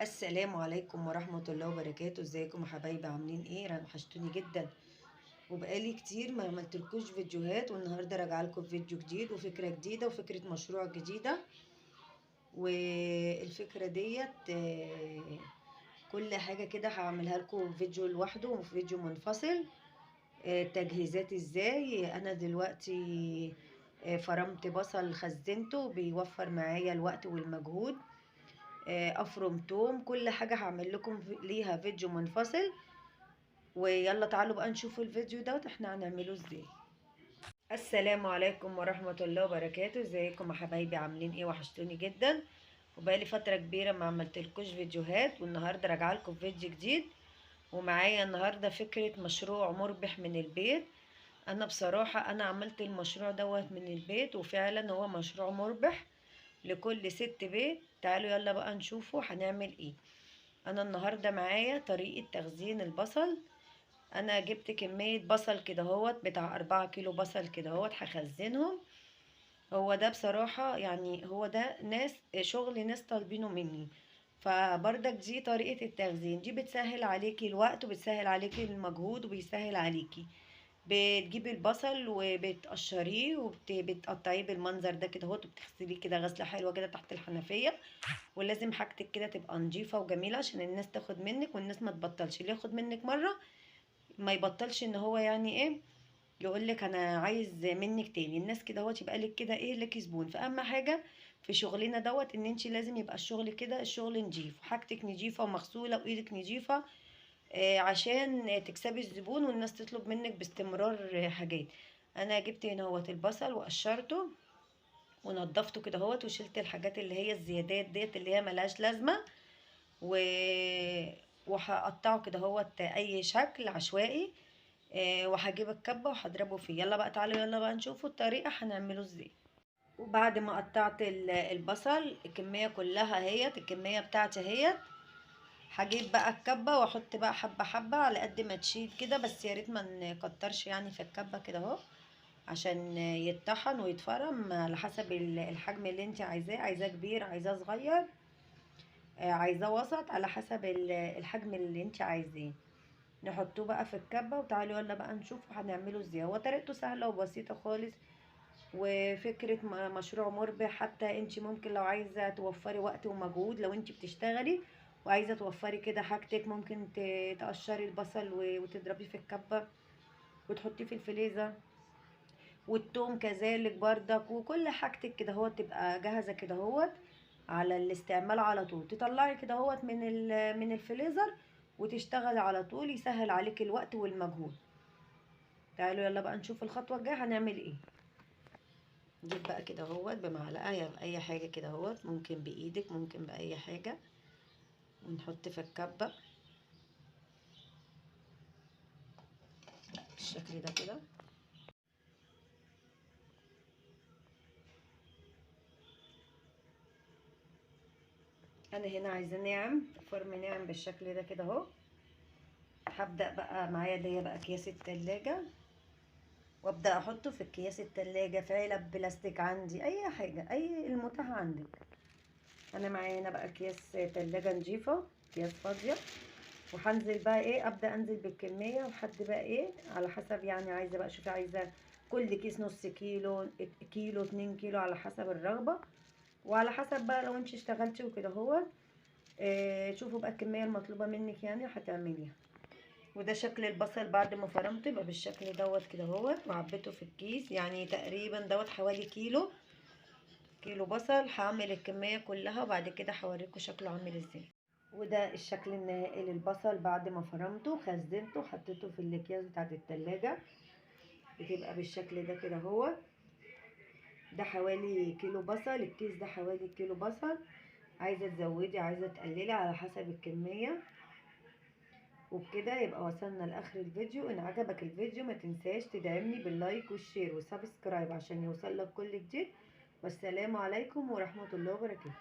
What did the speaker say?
السلام عليكم ورحمة الله وبركاته. ازيكم يا حبايبي؟ عاملين ايه؟ وحشتوني جدا وبقالي كتير ما عملتلكوش فيديوهات، والنهارده راجعه لكم فيديو جديد وفكره جديدة وفكره مشروع جديدة. والفكرة ديت كل حاجة كده هعملها لكم فيديو لوحده وفيديو منفصل. تجهيزات ازاي. انا دلوقتي فرمت بصل خزنته، بيوفر معايا الوقت والمجهود. افرم توم، كل حاجة هعمل لكم ليها فيديو منفصل. ويلا تعالوا بقى نشوفوا الفيديو دوت احنا هنعمله ازاي. السلام عليكم ورحمة الله وبركاته. ازيكم يا حبايبي؟ عاملين ايه؟ وحشتوني جدا وبقالي فترة كبيرة ما عملتلكوش فيديوهات، والنهارده راجعه لكم فيديو جديد. ومعايا النهارده فكرة مشروع مربح من البيت. انا بصراحة انا عملت المشروع دوت من البيت، وفعلا هو مشروع مربح لكل ست بيت. تعالوا يلا بقى نشوفه هنعمل ايه. انا النهارده معايا طريقه تخزين البصل. انا جبت كمية بصل كده اهوت بتاع 4 كيلو بصل كده اهوت هخزنهم. هو ده بصراحة يعني هو ده ناس شغل ناس طالبينه مني، فبردك دي طريقه التخزين دي بتسهل عليكي الوقت وبتسهل عليكي المجهود وبيسهل عليكي. بتجيبي البصل وبتقشريه وبتقطعيه بالمنظر ده كده اهوت، وبتغسليه كده غسله حلوة كده تحت الحنفية. ولازم حاجتك كده تبقى نظيفة وجميلة عشان الناس تاخد منك والناس ما تبطلش. اللي ياخد منك مرة ما يبطلش ان هو يعني ايه يقولك انا عايز منك تاني. الناس كده اهوت يبقى لك كده ايه لك زبون. فاهم حاجة في شغلنا دوت ان انت لازم يبقى الشغل كده الشغل نظيف وحاجتك نظيفة ومغسوله وايدك نظيفة، عشان تكسبي الزبون والناس تطلب منك باستمرار حاجات. انا جبت هنا اهوت البصل وقشرته ونضفته كده اهوت، وشلت الحاجات اللي هي الزيادات ديت اللي هي ملهاش لازمه، وهقطعه كده اهوت اي شكل عشوائي. وهجيب الكبه وهضربه فيه. يلا بقى تعالوا يلا بقى نشوفوا الطريقة هنعمله ازاي. وبعد ما قطعت البصل الكمية كلها اهيت، الكمية بتاعتي اهيت، هجيب بقى الكبه واحط بقى حبه حبه على قد ما تشيل كده، بس يا ريت ما نكترش يعني في الكبه كده اهو عشان يتطحن ويتفرم على حسب الحجم اللي انت عايزاه. عايزاه كبير، عايزاه صغير، عايزاه وسط، على حسب الحجم اللي انت عايزاه. نحطه بقى في الكبه وتعالوا يلا بقى نشوف هنعمله ازاي. هو طريقته سهلة وبسيطة خالص، وفكره مشروع مربح. حتى انت ممكن لو عايزه توفري وقت ومجهود، لو انت بتشتغلي وعايزه توفري كده حاجتك، ممكن تقشري البصل وتضربيه في الكبه وتحطيه في الفريزر، والثوم كذلك بردك، وكل حاجتك كده اهوت تبقى جاهزة كده اهوت على الاستعمال على طول. تطلعي كده اهوت من الفريزر وتشتغلي على طول، يسهل عليك الوقت والمجهود. تعالوا يلا بقى نشوف الخطوة الجاية هنعمل ايه. نجيب بقى كده اهوت بمعلقه يا باي حاجة كده اهوت، ممكن بايدك ممكن باي حاجة، ونحط في الكبه بالشكل ده كده. انا هنا عايزه ناعم، فرم ناعم بالشكل ده كده اهو. هبدا بقى معايا دي بقى اكياس التلاجة، وابدا احطه في اكياس التلاجة، في علب بلاستيك عندي، اي حاجة اي المتاح عندك. انا معايا هنا بقى اكياس تلاجة نظيفة، اكياس فاضية، وهنزل بقى ايه، ابدا انزل بالكمية لحد بقى ايه على حسب يعني عايزه بقى. شوفي عايزه كل كيس نص كيلو، كيلو، 2 كيلو، على حسب الرغبة وعلى حسب بقى لو انت اشتغلتي وكده اهو. شوفوا بقى الكمية المطلوبة منك يعني هتعمليها. وده شكل البصل بعد ما فرمته، يبقى بالشكل دوت كده اهوت، وعبيته في الكيس يعني تقريبا دوت حوالي كيلو بصل. هعمل الكمية كلها وبعد كده هوريكم شكله عامل ازاي. وده الشكل النهائي للبصل بعد ما فرمته، خزنته، حطيته في الاكياس بتاعت التلاجة، بتبقى بالشكل ده كده اهو. ده حوالي كيلو بصل، الكيس ده حوالي كيلو بصل. عايزه تزودي عايزه تقللي على حسب الكمية. وبكده يبقى وصلنا لاخر الفيديو. ان عجبك الفيديو ما تنساش تدعمني بال like وال share وال subscribe عشان يوصلك كل جديد. والسلام عليكم ورحمة الله وبركاته.